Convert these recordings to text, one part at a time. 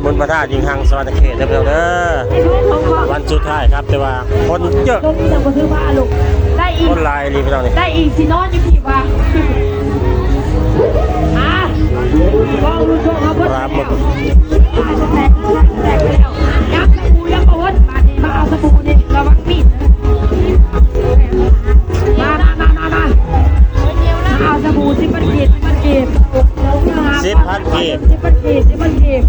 ບຸນພະທາດຫິງຮັງສະຫວັນນະເຂດເດີພີ່ນ້ອງເດີ ວັນສຸດທ້າຍຄັບ ແຕ່ວ່າຄົນເຍອະ ໄດ້ອີກ ຄົນຫຼາຍອີ່ຫຼີພີ່ນ້ອງນີ້ ໄດ້ອີກ ຊິນອນຢູ່ພີ້ວ່າ ອ່າ ເວົ້າເລື່ອງໂຊກເຮົາເບິດແລ້ວ ຢາກສະບູຍັງບໍ່ເບິດ ບາດນີ້ມາເອົາສະບູນີ້ ລະວັງມີດເດີ ມາ ມາ ມາ ມາ ມາ ມາເອົາສະບູ ສິບພັນກີບ ສິບພັນກີບ ສິບພັນກີບ ສິບພັນກີບ ສິບພັນກີບ.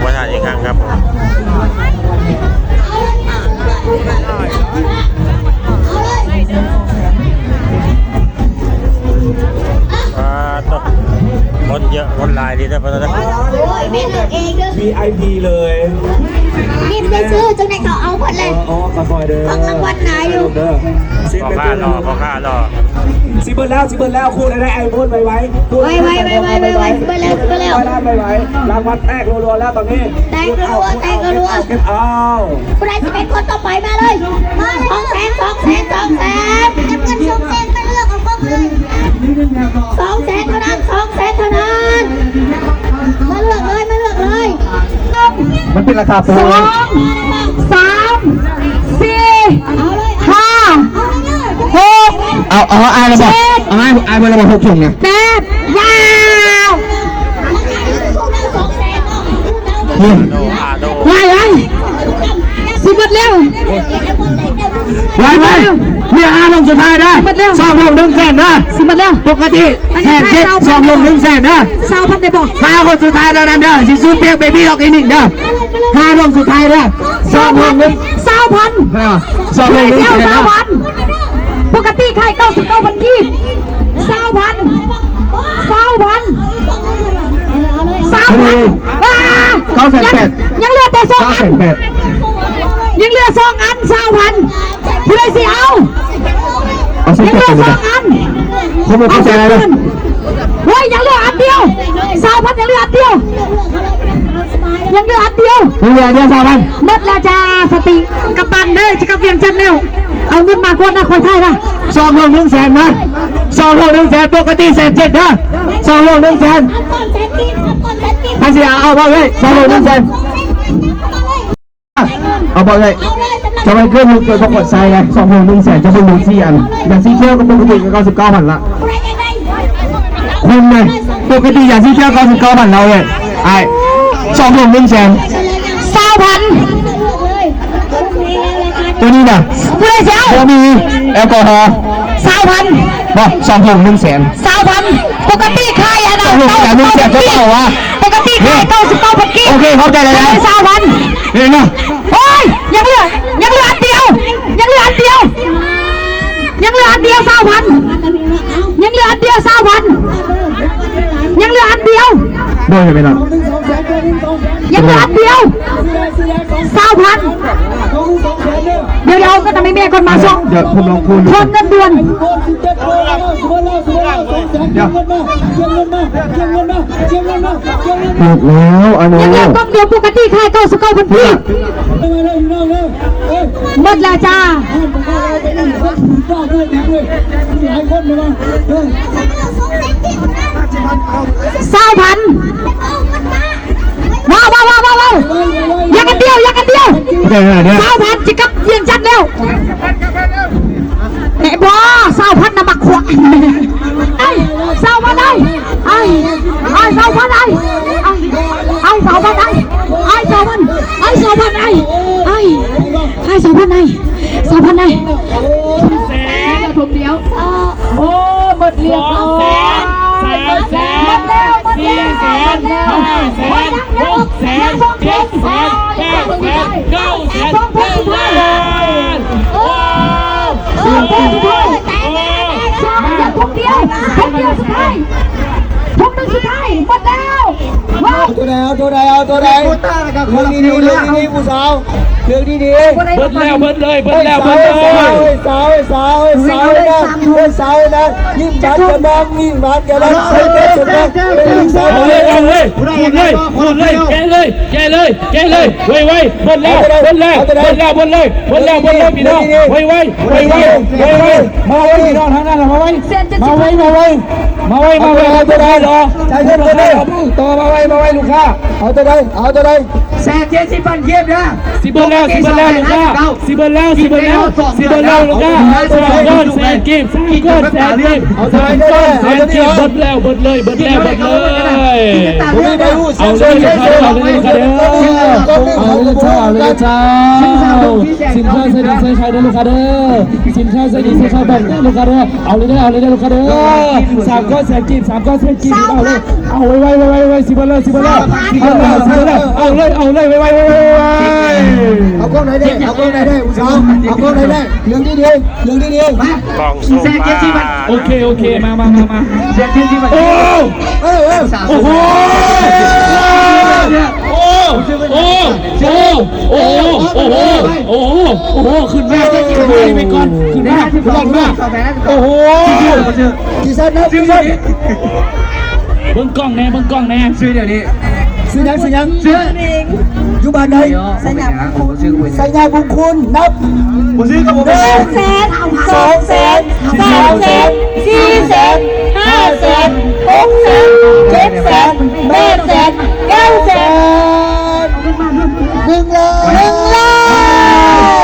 ບໍ່ທັນອີກຄັ້ງຄັບ ອ່າ ໂຕ ຄົນເຍອະ ຄົນຫຼາຍດີເດີ ເພິ່ນເດີ ໂອ້ຍ ແມ່ເລືອກເອງເດີ ວີໄອພີເລີຍ ມີແຕ່ຊື້ ຈັ່ງໃດກໍເອົາເບິດແຫຼະ ອໍ ຄ່ອຍໆເດີ ຂອງລາງວັນຫຼາຍຢູ່ ເດີ ພໍ່ຄ້າຫຼໍ່ ພໍ່ຄ້າຫຼໍ່ ຊິເບິດແລ້ວ ຊິເບິດແລ້ວ ຄູດໃຫ້ໄດ້ ໄອໂຟນໄວໆ ໄວໆ ໄວໆ ໄວໆ ຊິເບິດແລ້ວ ຊິເບິດແລ້ວ ຮ້ອຍລ້ານໄວໆ ລາງວັນແຕກລັວໆແລ້ວຕອນນີ້ ແຕກລັວໆ ແຕກລັວໆ ເກັບເອົາ ຜູ້ໃດຊິເປັນຄົນຕໍ່ໄປ ມາເລີຍ ມາເລີຍ ສອງແສນ ສອງແສນ ສອງແສນ ຈຳນວນສອງແສນ ມາເລືອກເອົາເບິ່ງເລີຍ ສອງແສນເທົ່ານັ້ນ ສອງແສນເທົ່ານັ້ນ ມາເລືອກເລີຍ ມາເລືອກເລີຍ ມັນເປັນລາຄາໂປຣ ສອງ ສາມ ສີ່ ຫ້າ ຫົກ ເອົາ ເອົາ ອ້າຍລະບອກ ເຈັດ ເອົາ ອ້າຍ ອ້າຍເບິ່ງລະບອກ ຫົກຖົງນະ ແປດ ວ້າວ ນີ້ ໄວໆ ຊິເບິດແລ້ວ ໄວໆ ເຫຼືອຫ້າຖົງສຸດທ້າຍເດີ ຊິເບິດແລ້ວ ສອງຖົງໜຶ່ງແສນເດີ ຊິເບິດແລ້ວ ປົກກະຕິແສນເຈັດ ສອງຖົງໜຶ່ງແສນເດີ ຊາວພັນໄດ້ບໍ່ ຫ້າຄົນສຸດທ້າຍເທົ່ານັ້ນເດີ ຊິຊື້ເປັກເບບີ້ອອກອີກໜຶ່ງເດີ ຫ້າຖົງສຸດທ້າຍເດີ ສອງຖົງໜຶ່ງ ຊາວພັນ ສອງຖົງໜຶ່ງແສນເດີ ຊາວພັນ ປົກກະຕິຂາຍເກົ້າສິບເກົ້າພັນກີບ ຊາວພັນ ຊາວພັນ ຊາວພັນ ເກົ້າແສນແປດ ຍັງເຫຼືອແຕ່ສອງອັນ ຍັງເຫຼືອສອງອັນ ຊາວພັນ ຜູ້ໃດຊິເອົາ ເອົາ ຍັງເຫຼືອສອງອັນ ເອົາຄືນ ໂອ້ຍ ຍັງເຫຼືອອັນດຽວ ຊາວພັນ ຍັງເຫຼືອອັນດຽວ ຍັງເຫຼືອອັນດຽວ ຍັງເຫຼືອອັນດຽວ ຊາວພັນ ໝົດແລ້ວຈ້າ ສະຕິ ກັບບ້ານເດີ ຈະກັບວຽງຈັນແລ້ວ ເອົາເງິນມາກ່ອນນະ ຄ່ອຍຖ່າຍນະ ສອງຖົງໜຶ່ງແສນນະ ສອງຖົງໜຶ່ງແສນ ປົກກະຕິແສນເຈັດເດີ ສອງຖົງໜຶ່ງແສນ ໃຜຊິເອົາ ເອົາບໍ່ເອີຍ ສອງຖົງໜຶ່ງແສນ ເອົາບໍ່ເອີຍ ຈະໄວ້ເກີນ ເກີນບໍ່ກວດໃສ່ໄງ ສອງຖົງໜຶ່ງແສນ ຈະເບິ່ງດູສີ່ອັນ ຢາສີຂຽວກໍປົກກະຕິກໍເກົ້າສິບເກົ້າພັນລະ ຄຸນນະ ປົກກະຕິຢາສີຂຽວເກົ້າສິບເກົ້າພັນລະເອີຍ ອ້າຍ ສອງຖົງໜຶ່ງແສນ ຊາວພັນ ໂຕນີ້ນະ ຜູ້ໃດຊິເອົາ ບໍ່ມີແອລກໍຮໍ ຊາວພັນ ບໍ່ ສອງຖົງໜຶ່ງແສນ ຊາວພັນ ປົກກະຕິຂາຍອັນນັ້ນ ສອງຖົງໜຶ່ງແສນ ເກົ້າສິບເກົ້າພັນກີບ ປົກກະຕິຂາຍເກົ້າສິບເກົ້າພັນກີບ ໂອເຄ ຂອບໃຈຫຼາຍໆ ຊາວພັນ ເຫັນບໍ່ ໂອ້ຍ ຍັງເຫຼືອ ຍັງເຫຼືອອັນດຽວ ຍັງເຫຼືອອັນດຽວ ຍັງເຫຼືອອັນດຽວ ຊາວພັນ ຍັງເຫຼືອອັນດຽວ ຊາວພັນ ຍັງເຫຼືອອັນດຽວ ບໍ່ເຫັນໄປນະ ຍັງເຫຼືອອັນດຽວ ຊາວພັນ ດຽວ ດຽວ ເອົາເງິນນຳແມ່ກ່ອນ ມາສົ່ງ ດຽວ ທອນເງິນດ່ວນ ດຽວ ຖືກແລ້ວ ອັນນີ້ ຍັງເຫຼືອກ່ອງດຽວ ປົກກະຕິຂາຍເກົ້າສິບເກົ້າພັນກີບ ໝົດແລ້ວຈ້າ ຊາວພັນ ວ້າວ ວ້າວ ວ້າວ ວ້າວ ຍັງອັນດຽວ ຍັງອັນດຽວ ຊາວພັນ ຊິກັບວຽງຈັນແລ້ວ ແຕະບໍ່ ຊາວພັນນະ ບັກຂວາ ອ້າຍ ຊາວພັນອ້າຍ ອ້າຍ ອ້າຍ ຊາວພັນອ້າຍ ອ້າຍ ອ້າຍ ຊາວພັນອ້າຍ ອ້າຍ ຊາວພັນ ອ້າຍ ຊາວພັນອ້າຍ ອ້າຍ ອ້າຍ ຊາວພັນອ້າຍ ຊາວພັນອ້າຍ ແສນ ໂອ້ ໝົດເລື່ອງ ສອງແສນ ສາມແສນ ສີ່ແສນ ຫ້າແສນ ຫົກແສນ ເຈັດແສນ ແປດແສນ ເກົ້າແສນ ໜຶ່ງລ້ານ ໂອ້ ໂອ້ ໂອ້ ທອງດຽວ ທອງດຽວສຸດທ້າຍ ທອງໜຶ່ງສຸດທ້າຍ ໝົດແລ້ວ ໝ ເອົາໂຕໃດ ເອົາໂຕໃດ ເອົາໂຕໃດ ເລືອກດີໆ ເລືອກດີໆ ຜູ້ສາວ ເລືອກດີໆ ເບິດແລ້ວ ເບິດເລີຍ ເບິດແລ້ວ ເບິດເລີຍ ສາວ ສາວ ສາວ ສາວນະ ສາວນະ ຍິ້ມບານກະບອງ ຍິ້ມບານກະບອງ ເອົາເລີຍ ເອົາເລີຍ ຂູດເລີຍ ຂູດເລີຍ ແກະເລີຍ ແກະເລີຍ ແກະເລີຍ ໄວໆ ເບິດແລ້ວ ເບິດແລ້ວ ເບິດແລ້ວ ເບິດເລີຍ ເບິດແລ້ວ ເບິດເລີຍ ພີ່ນ້ອງ ໄວໆ ໄວໆ ໄວໆ ມາໄວພີ່ນ້ອງ ທາງນັ້ນ ມາໄວ ມາໄວ ມາໄວ ມາໄວ ເອົາໂຕໃດ ເອົາໂຕໃດ ເອົາໂຕໃດ ຕໍ່ ມາໄວ ມາໄວ ລູກຄ້າ ເອົາໂຕໃດ ເອົາໂຕໃດ ແສນເຈັດສິບພັນກີບເດີ ຊິເບິດແລ້ວ ຊິເບິດແລ້ວ ລູກຄ້າ ຊິເບິດແລ້ວ ຊິເບິດແລ້ວ ຊິເບິດແລ້ວ ລູກຄ້າ ສາມກ້ອນ ແສນກີບ ສາມກ້ອນ ແສນກີບ ເອົາໂຕໃດ ສາມກ້ອນ ແສນກີບ ເບິດແລ້ວ ເບິດເລີຍ ເບິດແລ້ວ ເບິດເລີຍ ເອົາເລີຍ ລູກຄ້າ ເອົາເລີຍ ເອົາເລີຍ ເອົາເລີຍ ເອົາເລີຍ ເອົາເລີຍ ສິນຄ້າໃສ່ດີໃສ່ຂາຍເດີ ລູກຄ້າເດີ ສິນຄ້າໃສ່ດີໃສ່ຂາຍບອກເດີ ລູກຄ້າເດີ ເອົາເລີຍເດີ ເອົາເລີຍເດີ ລູກຄ້າເດີ ສາມກ້ອນ ແສນກີບ ສາມກ້ອນ ແສນກີບ ເອົາເລີຍ ເອົາໄວໆ ໄວໆ ໄວໆ ຊິເບິດແລ້ວ ຊິເບິດແລ້ວ ຊິເບິດແລ້ວ ຊິເບິດແລ້ວ ເອົາເລີຍ ເອົາເລີຍ ໄວໆ ໄວໆ ໄວໆ ເອົາກ້ອງໃດແດ່ ເອົາກ້ອງໃດແດ່ ຜູ້ສາວ ເອົາກ້ອງໃດແດ່ ເລື່ອງດີໆ ເລື່ອງດີໆ ມາ ກອງໂຊມາ ໂອເຄ ໂອເຄ ມາ ມາ ມາ ມາ ໂອ້ ໂອ້ໂຫ ໂອ້ ໂອ້ ໂອ້ ໂອ້ໂຫ ໂອ້ໂຫ ໂອ້ໂຫ ຂຶ້ນມາ ຂຶ້ນມາ ຂຶ້ນມາ ຂຶ້ນມາ ໂອ້ໂຫ ເບິ່ງກ້ອງແດ່ ເບິ່ງກ້ອງແດ່ ຊື້ດຽວນີ້ ຊື້ຫຍັງ ຊື້ຫຍັງ ຊື້ ຢູ່ບ້ານໃດ ໄຊຍະມຸງຄຸນ ໄຊຍະມຸງຄຸນ ນັບ ບໍ່ຊື້ກໍບໍ່ເປັນຫຍັງ ໜຶ່ງແສນ ສອງແສນ ສາມແສນ ສີ່ແສນ ຫ້າແສນ ຫົກແສນ ເຈັດແສນ ແປດແສນ ເກົ້າແສນ ໜຶ່ງລ້ານ ໜຶ່ງລ້າ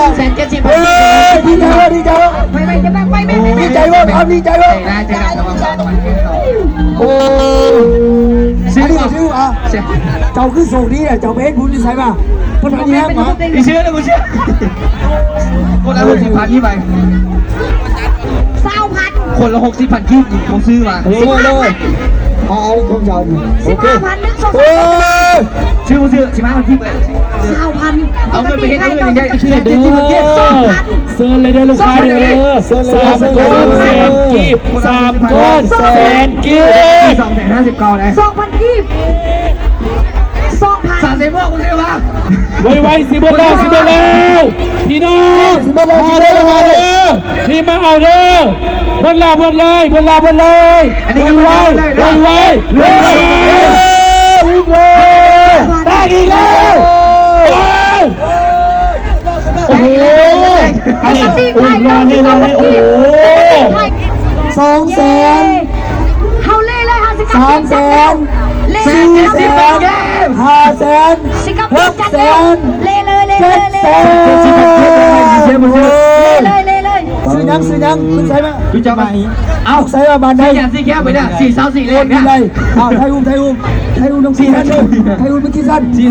ນ ແສນເຈັດສິບພັນ ເອີ ດີໃຈບໍ່ ດີໃຈບໍ່ ໄປໆ ຢ່າບັງໄປແມ່ ດີໃຈບໍ່ ເອົາ ດີໃຈບໍ່ ໂອ້ ຊື້ບໍ່ ຊື້ບໍ່ ເຈົ້າຄືໂຊກດີແທ້ ເຈົ້າໄປເຮັດບຸນຢູ່ໃສມາ ເພິ່ນໃຫ້ແຮງຫວາ ບໍ່ເຊື່ອເດີ ບໍ່ເຊື່ອ ຄົນລະຫົກສິບພັນ ນີ້ໄປ ຊາວພັນ ຄົນລະຫົກສິບພັນກີບ ບໍ່ຊື້ຫວາ ເອີ ເອົາ ເອົາຂອງເຈົ້ານີ້ ໂອເຄ ສິບຫ້າພັນ ໜຶ່ງ ສອງ ໂອ້ຍ ຊື້ບໍ່ຊື້ ສິບຫ້າພັນກີບ ຊາວພັນ ເອົາເງິນໄປເຮັດອັນອື່ນໄດ້ ເຊີນເດີ ເຊີນເລີຍເດີ ລູກຄ້າເດີ ສາມກ້ອນແສນກີບ ສາມກ້ອນແສນກີບ ສອງແສນຫ້າສິບເກົ້າ ໄດ້ ສອງພັນກີບ ສອງພັນ ສາມແສນບວກ ບໍ່ຊື້ຫວາ ໄວໆ ຊິເບິດແລ້ວ ຊິເບິດແລ້ວ ພີ່ນ້ອງ ຊິເບິດແລ້ວ ມາເດີ ມາເດີ ຮີບມາເອົາເດີ ເບິດແລ້ວ ເບິດເລີຍ ເບິດແລ້ວ ເບິດເລີຍ ໄວໆ ໄວໆ ໄວໆ ແຕກອີກແລ້ວ ໂອ້ ໂອ້ໂຫ ອັນນີ້ ໂອ້ຍ ນອນນີ້ ນອນນີ້ ໂອ້ໂຫ ສອງແສນ ເຮົາເລ່ເລີຍ ເຮົາຊິກັບ ສາມແສນ ເລ່ ສີ່ແສນ ຫ້າແສນ ຊິກັບ ຫົກແສນ ເລ່ເລີຍ ເລ່ເລີຍ ເຈັດແສນ ເລ່ເລີຍ ເລ່ເລີຍ ຊື້ຫຍັງ ຊື້ຫຍັງ ຄຸນໃສ່ມາ ຮູ້ຈັກໄໝ ເອົາ ໃສ່ມາບາດໃດ ສີຫຍັງ ສີຂຽວໄປເດີ ສີຊາວສີ່ແລງເດີ ເອົາ ຖ່າຍຮູບ ຖ່າຍຮູບ ຖ່າຍຮູບຕ້ອງສີ່ຊັ້ນເດີ ຖ່າຍຮູບເປັນສີ່ຊັ້ນ ສີ່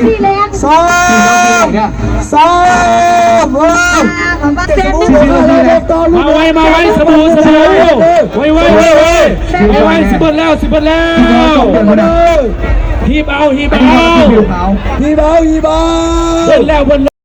ສີ່ແລງ ສອງ ສີ່ແລງເດີ ສາມ ເອີ ມາໄວ ມາໄວ ສະບູ ສະບູ ໄວໆ ໄວໆ ໄວໆ ຊິເບິດແລ້ວ ຊິເບິດແລ້ວ ຮີບເອົາ ຮີບເອົາ ຮີບເອົາ ຮີບເອົາ ເບິດແລ້ວ ເບິດແລ້ວ